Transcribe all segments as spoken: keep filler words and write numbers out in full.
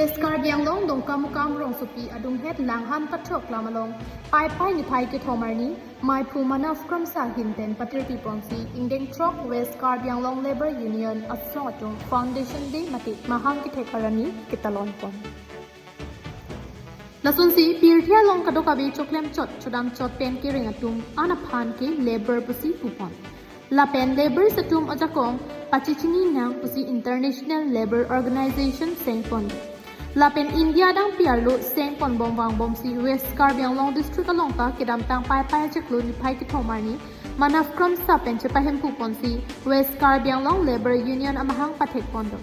West Karbi Anglong Dongkamukam rongsopi adunghet Langhan Pathok lam along Paipai niphai kethom arni Maiphu Manav Kramsa ahin pen patirpi ponsi ingdeng throk West Karbi Anglong Labour Union asong atum Foundation Day mate mahang kethek arni ketalon pon. Lasonsi pirthe along kadokave choklem chot chodam chot pen kereng atum an aphan ke labour pusi pupon. Lapen labour atum ajakong pachechini nang pusi International Labour Organization sengpon. Lapen India adang pi arlo sengpon bom vangbomsi West Karbi Anglong District along ta kedamtang Paipai achiklo niphai kethom arni Manav Kramsa pen chepahemphu ponsi West Karbi Anglong Labour Union amahang pathek pondo.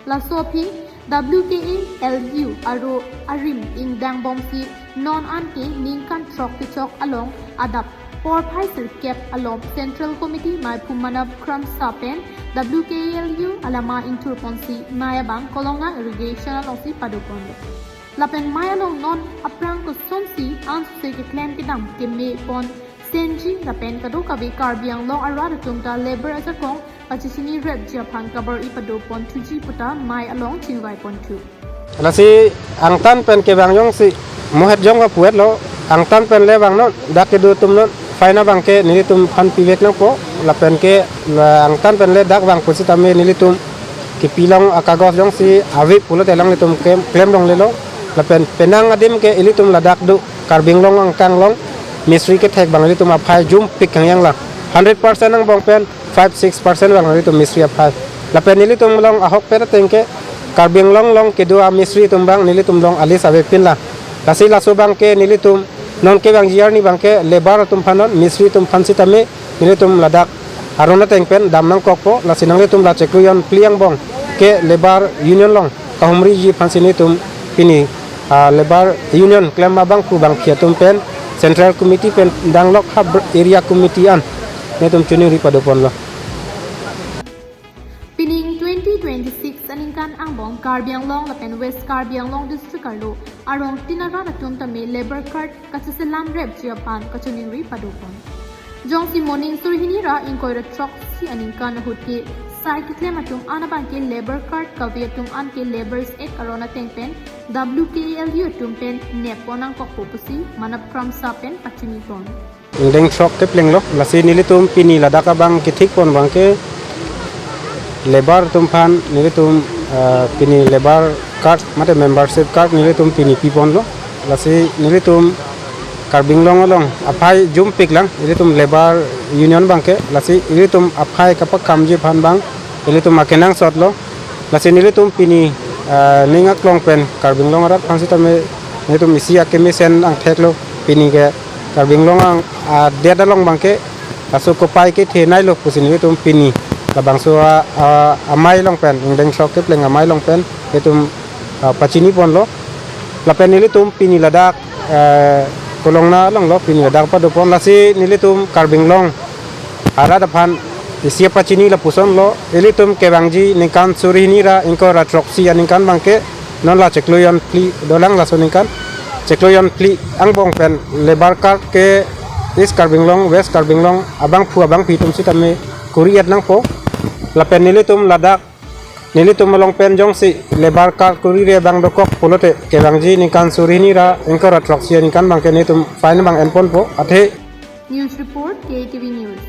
Laso aphi W K A L U aro arim ingdang bomsi non an ke ningkan throk kechok along adap porphai sirkep along Central Committee Maiphu Manav Kramsa pen W K A L U alama ingthur ponsi mai abang Kolongnang irrigation alongsi pado pondo. Lapen mai along non aphrang kosonsi ansose keklem kedam keme pon senji lapen kadokave Karbi Anglong arat atum ta labour ajakong pachechini repji aphan kabar-i pado pon thuji puta mai along chingvai pon thu. Lasi angtan pen kevang jongsi mohet jong kapuet lo, angtan pen le vangnon, dak kedo atum non, fine abang ke nelitum aphan pivek nangpo, lapen ke la angtan pen le dak vang pusitame nelitum kepilong akagos jongsi ave pulote alanglitum klem, klem longlelo, lapen penang adim ke ilitum ladak do Karbi Anglong angkang along mistri kethek abang ilitum aphai jumpik hangyang lang. Hundred percent angbong pen five six percent abang ilitum mistri aphai. Lapen nelitum along ahokpet ateng ke Karbi Anglong along kedo amistri atum abang nelitum along a-list avepin lang. Lasi laso abang ke nelitum non kevangji arni abang ke labour atum aphan non mistri atum aphan sitame nelitum ladak aron ateng pen dam nangkokpo, lasi nanglitum la chiklo jon phli angbong ke Labour Union along kahumriji aphansi nelitum pini, ah, Labour Union klem abangphu bangphi atum pen Central Committee pen danglok ha br-, Area Committee an nelitum choningri pado ponlo. Pining twenty twenty-six aningkan angbong Karbi Anglong lapen West Karbi Anglong District arlo arong tin arat atum tame labour card kacheselam repji aphan kachoningri pado pon. Jongsi moning suri hini ra ingkoi ra throksi aningkan ahut ke sai keklem atum an abang ke labour card kave atum an ke Labourers Act aron ateng pen W K L U atum pen nep pon nangkokpo pusi Manav Kramsa pen pachini pon. Ingdeng throk kepleng lo, lasi nelitum pini ladak abang kethik pon abang ke labour atum aphan nelitum, ah, pini labour card mate membership card nelitum pini pi ponlo. Lasi nelitum Karbi Anglong along aphai jumpik lang, ilitum Labour Union abang ke, lasi ilitum aphai kapakamji aphan abang ilitum akenangsot lo. Lasi nelitum pini, ah, ning aklong pen Karbi Anglong arat aphan sitame nelitum isi akemesen angthek lo, pini ke Karbi Anglong ang, ah, adet along abang ke laso kopai kethenei lo pusi nelitum pini labangso a, a, amei along pen, ingdeng throk kepleng amei along pen nelitum, ah, pachini ponlo. Lapen nelitum pini ladak, eh, Kolongnang along lo, pini ladak pado pon, lasi nelitum Karbi Anglong arat aphan isi apachini lapuson lo, ilitum kevangji ningkan suri hini ra ingkoi ra throksi aningkan abang ke non la chiklo jon phli dolang, laso aningkan chiklo jon phli angbong pen labour card ke East Karbi Anglong, West Karbi Anglong abangphu abangphi atum sitame kori-et nangpo. Lapen nelitum ladak, nelitum along pen jongsi labour card korire abang dokok pulote kevangji ningkan suri hini ra ingkoi ra throksi aningkan abang ke nelitum fine abang en ponpo. Athe News report, K T V News.